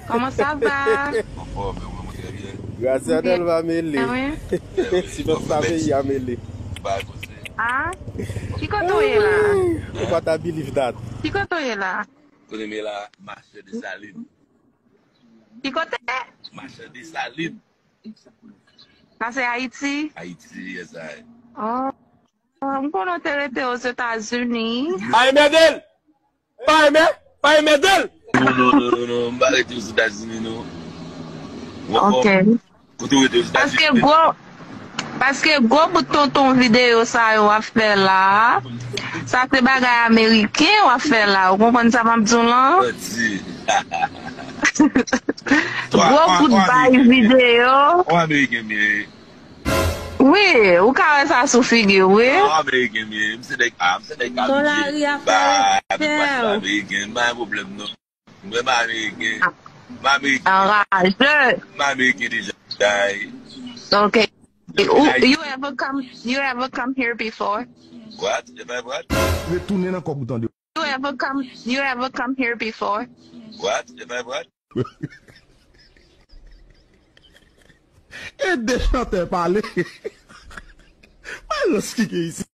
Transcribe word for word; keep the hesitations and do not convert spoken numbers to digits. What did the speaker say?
Comment ça va? Anfòm, mwen, mwen trè byen. Gracias Bien. Del va mele. Ah oui. Sipòs sa peyi a mele. Bay koze. Ah? Ki kote w ye la? Ou pa ta believe that. Ki kote w ye la? Kote m ye la, Machè Desalin. Ki kote? Machè Desalin. Sa se Ayiti? Ayiti, yes I. Oh. M konnen w te rete Ozetazini. Pa enmède l! Pa enmè, pa enmède l! Non, non, non, non, non, m pa rete Ozetazini, non. Ok. Kote w rete Paske Ozetazini? Gwo, paske gwo bout tonton videyo sa yo w ap fè la, sa se bagay ameriken w ap fè la. Ou konprann sa m ap di w lan? Manti. Gwo bout bay videyo. Ou Ameriken m ye. Wi, ou ka wè sa sou figi w, wi. Ou Ameriken m ye. M se nèg, ah, m se nèg Ton lari a fè Ba, pè. Ameriken, m pa gen pwoblèm, non. Mwen pa Ameriken. M Ameriken. Anraje. M Ameriken deja. Ay. Ok. You, you ever come you ever come here before? What? If I what? Retounen nan kòb ou tande. You ever come you ever come here before? What? If I what? E de chantè pale. Malòs ki gen isi.